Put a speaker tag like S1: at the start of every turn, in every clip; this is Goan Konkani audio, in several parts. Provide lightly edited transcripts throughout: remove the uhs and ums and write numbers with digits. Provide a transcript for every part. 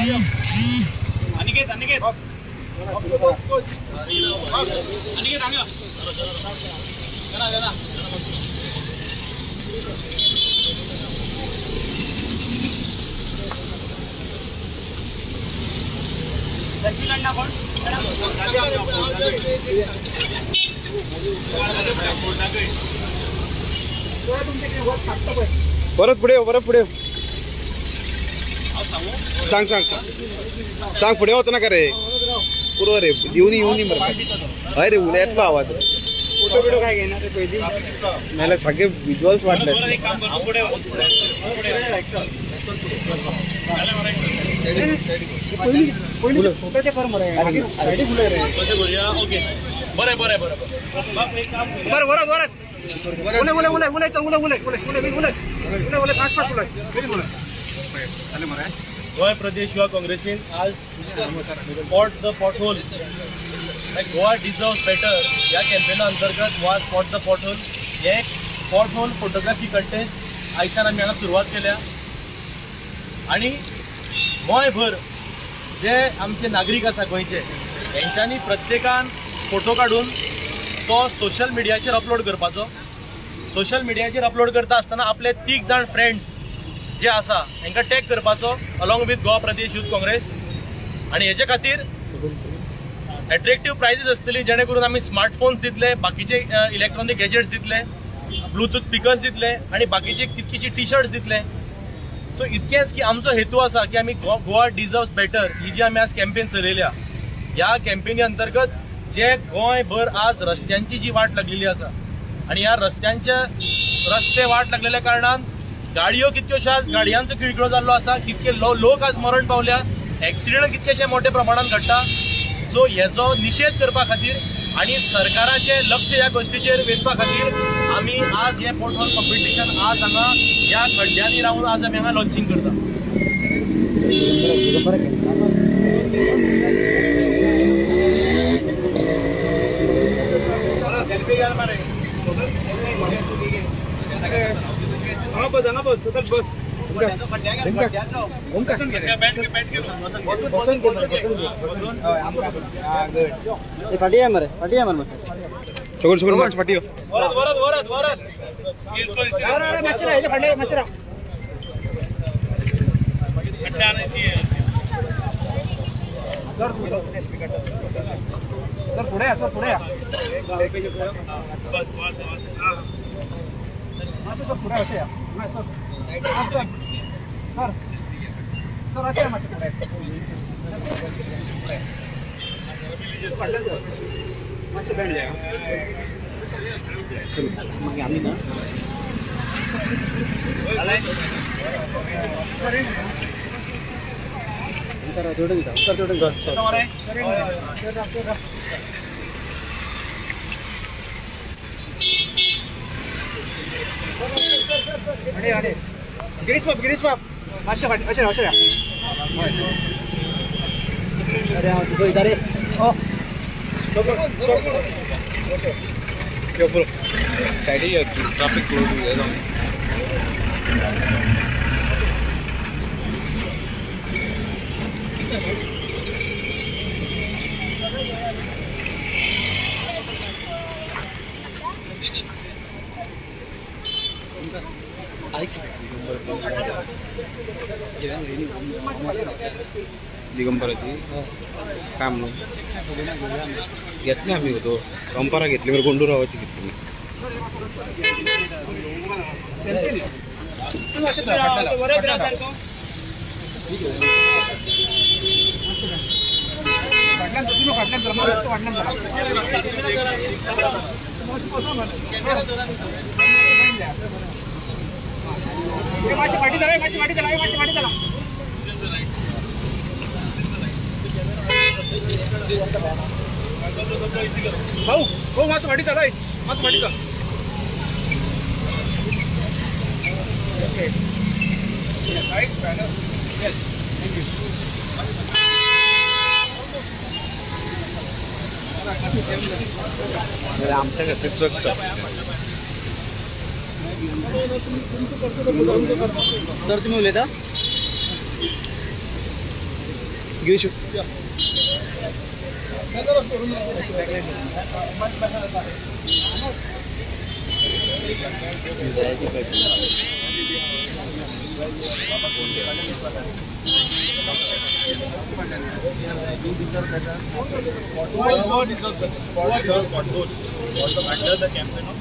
S1: अनिकेत अनिकेत अनिकेत हांगा जना जना
S2: परत पुढे परत पुढे सांग सांग सांग सांग फुडें वचना का रे पुरो रे येवन येवन मरे हय रे उलयतलो आवाज
S3: फोटो बिटो काय घेणार रे पहिली
S2: मला सगळे विज्युअल्स वाटले.
S3: फोटोचे कर मरे
S1: ओके बरं बरं बरं
S3: बरं बरं बरं उले उले उले उले उले उले उले उले उले उले उले फास्ट फास्ट उले उले
S2: आले मरे.
S1: गोंय प्रदेश युवा काँग्रेसीन आज spot the pothole Goa deserves better ह्या कॅम्पेना अंतर्गत वा स्पॉट the pothole हे पॉटहोल फोटोग्राफी कंटेस्ट आयच्यान आमी हांगा सुरवात केल्या आनी गोंयभर जे आमचे नागरीक आसा गोंयचे हेंच्यांनी प्रत्येकान फोटो काडून तो सोशल मिडियाचेर अपलोड करपाचो. सोशल मिडियाचेर अपलोड करता आसतना आपले 3 जाण फ्रेंड्स जे आसा हेंकां टॅग करपाचो along with Goa Pradesh youth Congress. आनी हेजे खातीर एट्रेक्टीव प्रायजीस आसतली जेणे करून आमी स्मार्टफोन्स दितले, बाकीचे इलेक्ट्रॉनीक गॅजेट्स दितले, ब्लूटूथ स्पिकर्स दितले आनी बाकीचे तितकीशी टी शर्ट्स दितले. सो इतकेंच की आमचो हेतू आसा की आमी गोवा डिजर्व्स बेटर ही जी आमी आज कॅम्पेन चलयल्या ह्या कॅम्पेनी अंतर्गत जे गोंयभर आज रस्त्यांची जी वाट लागलेली आसा आनी ह्या रस्त्यांचे रस्ते वाट लागलेल्या कारणान गाडयो कितक्योश्याच गाडयांचो खिळखिळो जाल्लो आसा, कितके लोक आज मरण पावल्या, एक्सिडंट कितकेशे मोठ्या प्रमाणात घडटा. सो हेचो निशेध करपा खातीर आनी सरकाराचें लक्ष ह्या गोश्टीचेर वेधपा खातीर आमी आज हें पॉटहोल कॉम्पिटिशन आज हांगा ह्या खड्ड्यांनी रावन आज आमी हांगा लॉन्चिंग करता.
S3: बस बस सतत बस फाटी आहे मरे फाटी आहे मरे
S2: सगळं सगळं माच फाटी
S1: वरत वरत वरत वरत
S3: मच्छर आहे फाटी मच्छर सर पुढे या सर पुढे या सर पुढे असे या सर सर सर सर असे या मासे पुढे मासे बँड जाय
S2: चल मग आम्ही ना थोडं दिता थोडं दिता.
S3: अरे अरे गिरीश बाब गिरीश बाब मातशें फाटी अशें अशें या. अरे हांव तुजो वयता रे.
S2: सायडीक यो ट्राफीक क्लोज जाता. दिगंबराची काय म्हणून घेतली आम्ही होतो परंपरा घेतली बरं गोंडूरावाची घेतली.
S3: माशी फाटी चला माशी फाटी चला माशी फाटी चला. भाऊ भाऊ मासं फाटी चला मासं फाटी चल.
S2: आमच्या घरात चकतं
S3: तर तुम्ही उलयता.
S2: Girish
S1: Under the campaign of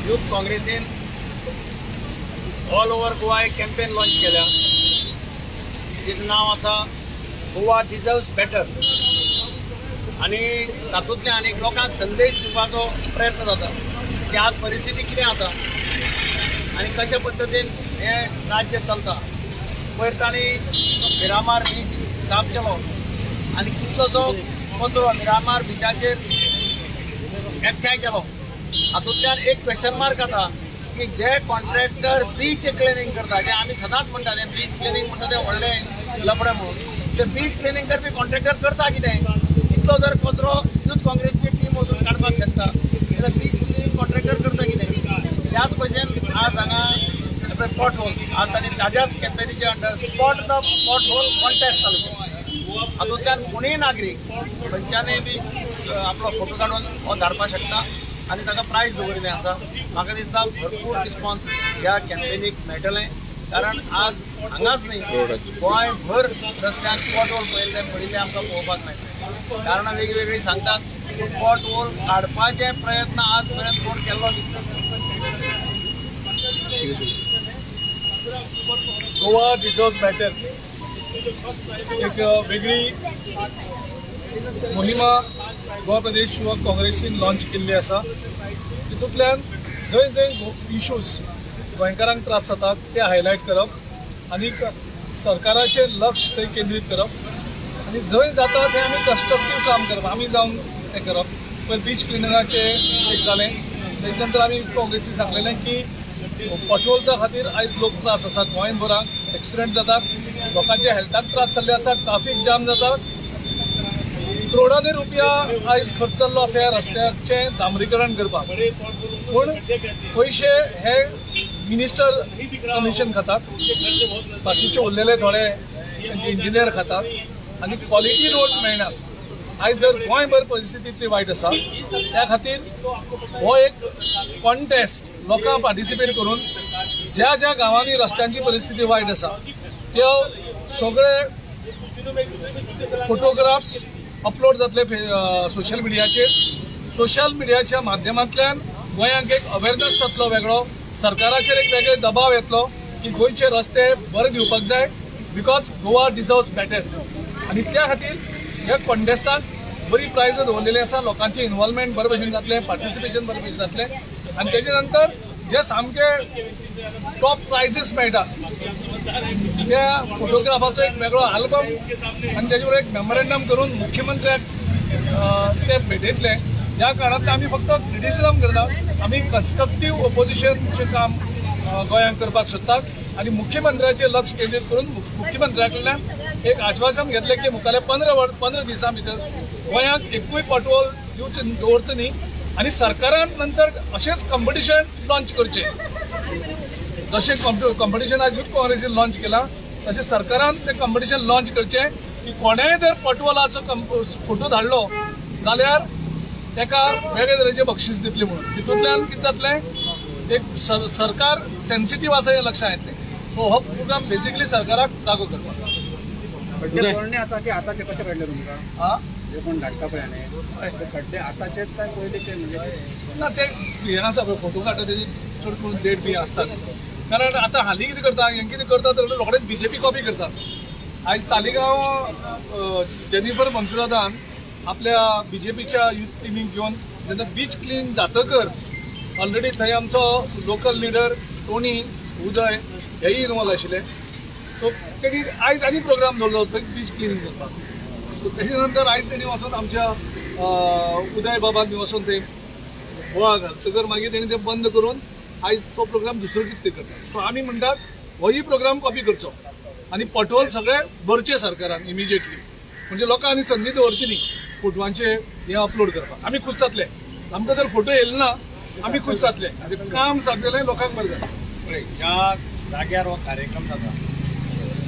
S4: youth काँग्रेसीन all over Goa एक कॅम्पेन लॉन्च केल्या तिचें नांव आसा गोवा डिजर्व्स बेटर आनी तातूंतल्यान एक लोकांक संदेश दिवपाचो प्रयत्न जाता की आज परिस्थिती कितें आसा आनी कशा पद्दतीन हें राज्य चलता. पयर तांणी मिरामार बीच साफ केलो आनी कितलोसो कचरो मिरामार बिचाचेर एकठांय केलो. हातूंतल्यान एक क्वेश्चन मार्क येता की जे कॉन्ट्रॅक्टर बीच क्लिनींग करता, जे आमी सदांच म्हणटाले बीच क्लिनींग म्हणटा ते व्हडले लफडे म्हणून, ते बीच क्लिनींग करपी कॉन्ट्रॅक्टर करता कितें? इतलो जर कचरो यूथ काँग्रेसची टीम वचून काडपाक शकता जाल्यार बीच क्लिनींग कॉन्ट्रॅक्टर करता कितें? त्याच भशेन आज हांगा पॉट होल्स आज तांणी ताज्याच कॅम्पेनीच्या under spot the pot hole contest चालू केलो. हातूंतल्यान कोणूय नागरीक खंयच्यानूय बी आपलो फोटो काडून हो धाडपाक शकता आनी ताका प्रायज दवरिल्लें आसा. म्हाका दिसता भरपूर रिस्पॉन्स ह्या कॅम्पेनीक मेळटलें, कारण आज हांगाच न्ही गोंयभर रस्त्याक पॉट होल पळयल्ले पडिल्ले आमकां पळोवपाक मेळटा. कारणां वेगवेगळीं सांगतात, पूण पॉट होल काडपाचे प्रयत्न आज पर्यंत कोण केल्लो दिसना.
S5: गोवा डिजर्व्स बेटर एक वेगळी मोहिमा गोवा प्रदेश युवक काँग्रेसीन लॉन्च केल्ली आसा. तितूंतल्यान जंय जंय इश्यूज गोंयकारांक त्रास जातात ते हायलायट करप आनी सरकाराचें लक्ष थंय केंद्रीत करप आनी जंय जाता थंय आमी कन्स्ट्रक्टीव काम करप, आमी जावन तें करप. पयर बीच क्लिनराचें एक जालें, तेजे नंतर आमी काँग्रेसी सांगलेलें की पॉटहोल्सा खातीर आयज लोक त्रास आसात, गोंयभराक एक्सिडंट जातात, लोकांच्या हेल्थाक त्रास जाल्ले आसात, ट्राफीक जाम जातात, करोडांनी रुपया आयज खर्च जाल्लो आसा ह्या रस्त्याचें डांबरीकरण करपाक, पूण पयशे हे मिनिस्टर कमिशन खातात, बाकीचे उरलेले थोडे इंजिनियर खातात आनी क्वॉलिटी रोड्स मेळनात. आयज जर गोंयभर परिस्थिती इतली वायट आसा, त्या खातीर हो एक कॉन्टेस्ट लोकांक पार्टिसिपेट करून ज्या ज्या गांवांनी रस्त्यांची परिस्थिती वायट आसा त्यो सगळे फोटोग्राफ्स अपलोड जातले सोशल मिडियाचेर. सोशल मिडियाच्या माध्यमांतल्यान गोंयांक एक अवेरनस जातलो वेगळो, सरकाराचेर एक वेगळे दबाव येतलो की गोंयचे रस्ते बरे दिवपाक जाय, because Goa deserves better. आनी त्या खातीर ह्या कॉन्टेस्टाक बरी प्रायज दवरलेली आसा, लोकांचें इन्वॉल्वमेंट बरे भशेन जातलें, पार्टिसिपेशन बरे भशेन जातलें आनी तेजे नंतर जे सामके टॉप प्रायजीस मेळटा त्या फोटोग्राफाचो एक वेगळो आल्बम आनी तेजे बरोबर एक मेमोरेंडम करून मुख्यमंत्र्याक ते भेटयतले. ज्या कारणांतल्यान आमी फक्त क्रिटिसिजम करना, आमी कन्स्ट्रक्टीव ओपोजिशनचें काम गोंयांत करपाक सोदतात आनी मुख्यमंत्र्याचें लक्ष केंद्रीत करून मुख्यमंत्र्या कडल्यान एक आश्वासन घेतलें की मुखाल्ल्या 15 दिसां भितर गोंयांत एकूय पॉटहोल दिवचें दवरचो न्ही आनी सरकारान नंतर अशेंच कॉम्पिटिशन लॉन्च करचें. जशें कॉम्पिटिशन आज यूथ काँग्रेसीन लॉन्च केलां तशें सरकारान तें कॉम्पिटिशन लॉन्च करचें की कोणेंय जर पॉटहोलाचो फोटो धाडलो जाल्यार ताका वेगळे तरेचें बक्षीस दितलें म्हणून. तितूंतल्यान कितें जातलें, एक सरकार सेन्सिटीव आसा हें लक्षांत येतलें. सो हो प्रोग्राम बेसिकली सरकाराक जागो करपाक.
S3: पोरणे आसा की आतांचे कशें कळ्ळें तुमकां? जे कोण धाडटा पळय न्ही खड्डे आतांचेच काय पयलींचे? म्हणजे
S5: ना ते हें आसा पळय फोटो काडटा तेजी चड करून डेट बी आसता, कारण आतां हालीं कितें करता, हें कितें करता तर रोखडेच बीजेपी कॉपी करतात. आयज तालिगांव जेनिफर मनसुरादान आपल्या बीजेपीच्या युथ टिमीक घेवन जेन्ना बीच क्लीन जातकर ऑलरेडी थंय आमचो लोकल लिडर टोनी उदय हेय इनवॉल्व आशिल्ले. सो तेणी आयज आनी प्रोग्राम दवरलो थंय बीच क्लिनींग करपाक. सो तेजे नंतर आयज तेणी वचून आमच्या उदय बाबाक वचून थंय बोळा घालतकर मागीर तेणी तें बंद करून आयज तो प्रोग्राम दुसरो कितें करता. सो आमी म्हणटात होय प्रोग्राम कॉपी करचो आनी पॉटहोल सगळे भरचे सरकारान इमिजिएटली, म्हणजे लोकांनी संदी दवरची न्ही. फोटवांचे हे अपलोड करपाक. आमी खूश जातले, आमकां जर फोटो येयले ना आमी खूश जातले, काम सारकें जालें, लोकांक बरें जालें.
S4: ज्या जाग्यार हो कार्यक्रम जाता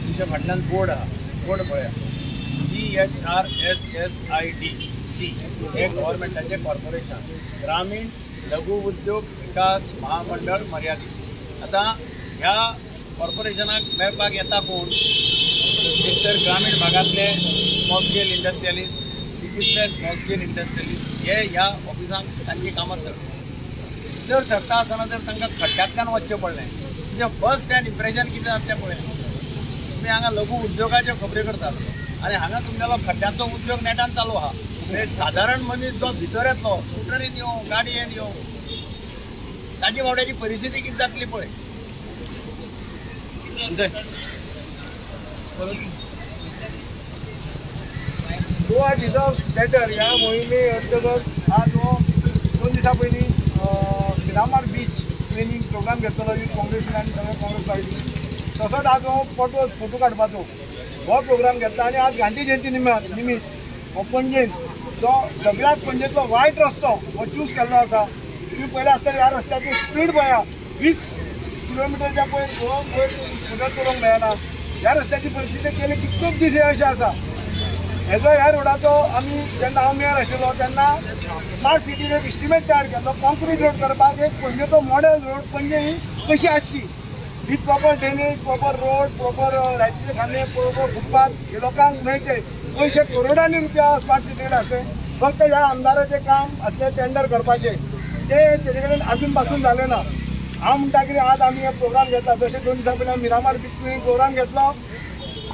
S4: तुमच्या फाटल्यान बोर्ड आहा, बोर्ड पळया GHRSSIDC हे गव्हर्मेंटाचें कॉर्पोरेशन, ग्रामीण लघु उद्योग विकास महामंडळ मर्यादीत. आतां ह्या कॉर्पोरेशनाक मेळपाक येता कोण? एक तर ग्रामीण भागांतले स्मॉल स्केल इंडस्ट्रियलिस्ट, सिटींतले स्मॉल स्केल इंडस्ट्रियलिस्ट हे ह्या ऑफिसांत तांची कामां चलता. भितर सरता आसतना जर तांकां खड्ड्यांतल्यान वचचें पडलें म्हणजे फर्स्ट हँड इम्प्रेशन कितें जाता तें पळया. तुमी हांगा लघु उद्योगाच्यो खबरी करतात आनी हांगा तुमगेलो खड्ड्यांचो उद्योग नेटान चालू आहा. सादारण मनीस जो भितर येतलो स्कुटरीन येवं गाडयेन येवं ताजी बावड्याची परिस्थिती कितें जातली पळय.
S6: गोवा डिजर्व्स बेटर ह्या मोहिमे अंतर्गत आज हो 2 दिसां पयलीं मिरामार बीच क्लिनींग प्रोग्राम घेतलेलो यूथ काँग्रेसीन आनी सगळे काँग्रेस पार्टी. तसोच आज हो फोटो फोटो काडपाचो हो प्रोग्राम घेतला आनी आज गांधी जयंती निमित्त हो पणजेन जो सगळ्यात पणजेंतलो वायट रस्तो हो चूज केल्लो आसा. तुमी पयले आसतना ह्या रस्त्याची स्पीड पळया, 20 किलोमिटरच्या पयर वयर स्कुटर चलोवंक मेळना. ह्या रस्त्याची परिस्थिती केली कितकेच दीस हे अशें आसा. हेजो ह्या रोडाचो आमी जेन्ना हांव मेयर आशिल्लो तेन्ना स्मार्ट सिटीन एक इस्टिमेट तयार केल्लो कॉन्क्रीट रोड करपाक, एक पणजेचो मॉडेल रोड पणजे ही कशी आसची with proper drainage, proper road, proper लायटीचे खांबे, प्रॉपर फुटपाथ हे लोकांक मेळचे. पयशे करोडांनी रुपया स्मार्ट सिटीन आसले, फक्त ह्या आमदाराचें काम आसलें टेंडर करपाचें, तें तेजे कडेन आजून पासून जालें ना. हांव म्हणटा कितें आज आमी हे प्रोग्राम घेतला, जशें 2 दिसां पयलीं मिरामार बीच क्लिनींग प्रोग्राम घेतलो,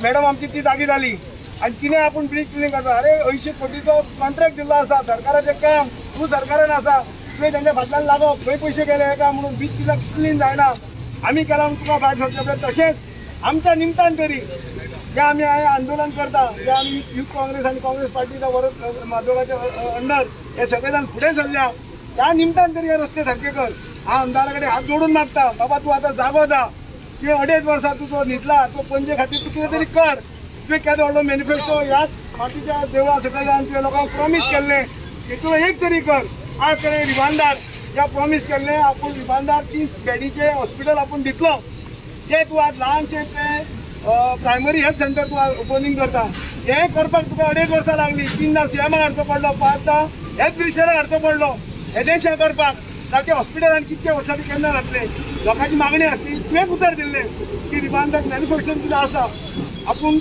S6: मॅडम आमची ती जागी जाली आनी तिणें आपूण ब्रीज क्लिनींग करता. अरे 80 कोटीचो कॉन्ट्रॅक्ट दिल्लो आसा, सरकाराचें काम, तूं सरकारान आसा, तुवें तेंच्या फाटल्यान लागप, खंय पयशे गेले काय म्हणून बीच कित्याक क्लीन जायना, आमी केला म्हणून तुका भायर सरचें पडलें. तशेंच आमच्या निमतान तरी जे आमी आंदोलन करता, जे आमी यूथ काँग्रेस आनी काँग्रेस पार्टीच्या वरत माधवराच्या अंडर हे सगळे जाण फुडें सरल्या, त्या निमतान तरी हे रस्ते सारके कर. हांव आमदारा कडेन हात जोडून मागता, बाबा तूं आतां जागो जा, तुवें 2.5 वर्सां तूं जो न्हिदला तो पणजे खातीर तूं कितें तरी कर. तुवें केदो व्हडलो मॅनिफेस्टो ह्याच मातीच्या देवळा सकयल जावन तुवें लोकांक प्रॉमीस केल्लें तितून एक तरी कर. आज कडेन रिबांदार ज्या प्रॉमीस केल्लें आपूण रिबांदार 30 बेडीचें हॉस्पिटल आपूण दितलो, तें तूं आज ल्हानशें तें प्रायमरी हेल्थ सेंटर तूं ओपनिंग करता, हें करपाक तुका 2.5 वर्सां लागलीं. 3दा सीएमाक हाडचो पडलो, 5दा हेल्थ मिनिस्टराक हाडचो पडलो हेदेशें करपाक. ताचे हॉस्पिटलान कितके वर्सां केन्ना जातलें, लोकांची मागणी आसली, तुवें उतर दिल्लें की रिबांदाक मॅन्युफॅक्चरिंग तुजें आसा, आपूण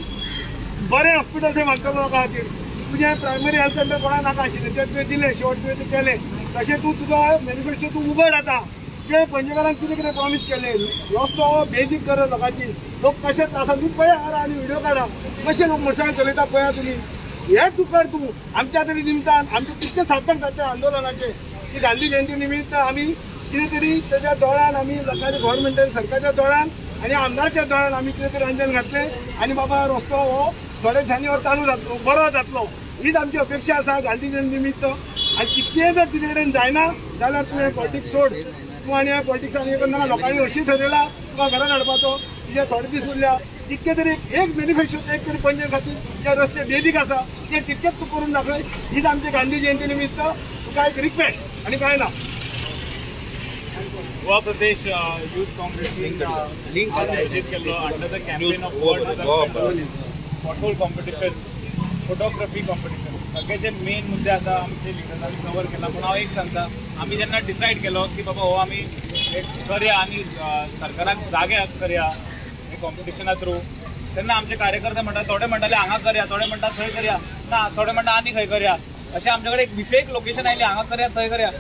S6: बरें हॉस्पिटल थंय मागतलो लोकां खातीर. तुजें प्रायमरी हेल्थ सेंटर कोणाक नाका आशिल्लें तें तुवें दिलें, शेवट तुवें तें केलें. तशें तूं तुजो मॅन्युफॅक्चर तूं उगड आतां. तुवें पणजेकारांक कितें कितें प्रॉमीस केलें, रस्तो बेजीक कर लोकांची, लोक कशे त्रासान, तूं पळया आनी व्हिडियो काडा कशे लोक मोटरसायकल चलयता पळया तुमी, हें तूं कर. तूं आमच्या तरी निमतान आमचें कितकें सार्थक जाता आंदोलनाचें की गांधी जयंती निमित्त आमी कितें तरी तेज्या दोळ्यान आमी लोकांच्या गव्हर्मेंटान सरकारच्या दोळ्यान आनी आमदारच्या दोळ्यान आमी कितें तरी अंजन घातलें आनी बाबा रस्तो हो थोड्या दिसांनी हो चालू जातलो, बरो जातलो, हीच आमची अपेक्षा आसा गांधी जयंती निमित्त. आनी कितकें जर तुजे कडेन जायना जाल्यार तुवें पॉलिटिक्स सोड, तूं आनी पॉलिटिक्सान हें करना. लोकांनी अशी ठरयला तुका घरान हाडपाचो, तुजे थोडे दीस उरल्या, तितके तरी एक मॅनिफेस्टो एक तरी पणजे खातीर जे रस्ते बेदीक आसा ते तितकेच तूं करून दाखय. हीच आमची गांधी जयंती निमित्त तुका एक रिक्वेस्ट आनी कांय ना.
S7: गोवा प्रदेश यूथ काँग्रेसीन आयोजीत केल्लो under the campaign of pothole competition, photography competition, सगळे जे मेन मुद्दे आसा आमचे लिडर्सांनी कवर केला. पूण हांव एक सांगता, आमी जेन्ना डिसायड केलो की बाबा हो आमी एक करया आनी सरकाराक जागे करया हे कॉम्पिटिशना थ्रू, तेन्ना आमचे कार्यकर्ते म्हणटा, थोडे म्हणटाले हांगा करया, थोडे म्हणटा थंय करया, ना थोडे म्हणटा आनी खंय करया, अशें आमचे कडेन एक 20 लोकेशन आयली, हांगा करया थंय करया.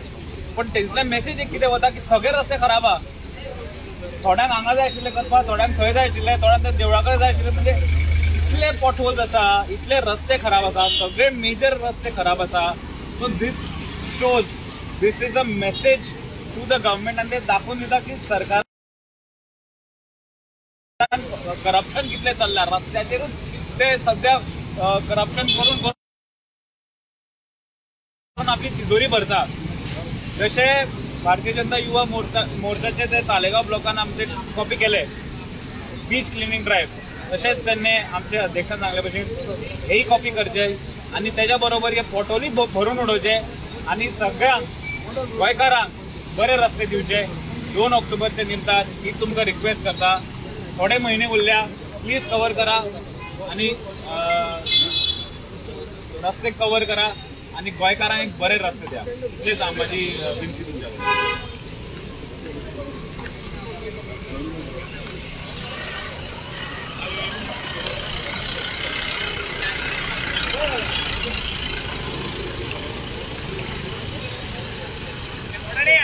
S7: पण तेतूंतल्यान मेसेज एक कितें वता की सगळे रस्ते खराब आहा, थोड्यांक हांगा जाय आशिल्ले करपाक, थोड्यांक थंय जाय आशिल्ले, थोड्यांक देवळा कडेन जाय आशिल्ले. म्हणजे इतले पॉटहोल्स आसा, इतले रस्ते खराब आसा, सगळे मेजर रस्ते खराब आसा. So this shows, this is a message to the government आनी ते दाखोवन दिता की सरकार करप्शन कितलें चल्लां रस्त्याचेरूच, ते सद्या करप्शन करून करून आपली तिजोरी भरता. जशें भारतीय जनता युवा मोर्चाचे ते तालेगांव ब्लॉकान आमचे कॉपी केले बीच क्लिनींग ड्रायव्ह, तशेंच तेन्ना आमचे अध्यक्षान सांगले भशेन हेय कॉपी करचे. आनी तेज्या बरोबर हे पोटोली भरून उडोवचे आनी सगळ्यांक गोंयकारांक बरे रस्ते दिवचे 2 ऑक्टोबरच्या निमतान ही तुमकां रिक्वेस्ट करता. थोडे म्हयने उरल्या, प्लीज कवर करा आनी रस्ते कवर करा आनी गोंयकारांक एक बरे रस्ते द्या. इतलेच म्हजी विनंती तुमच्या कडेन.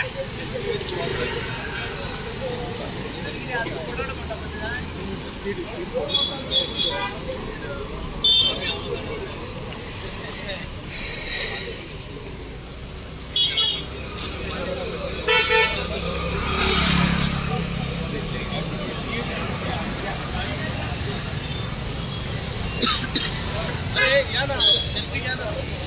S1: अरे या ना, सेल्फी घ्या ना.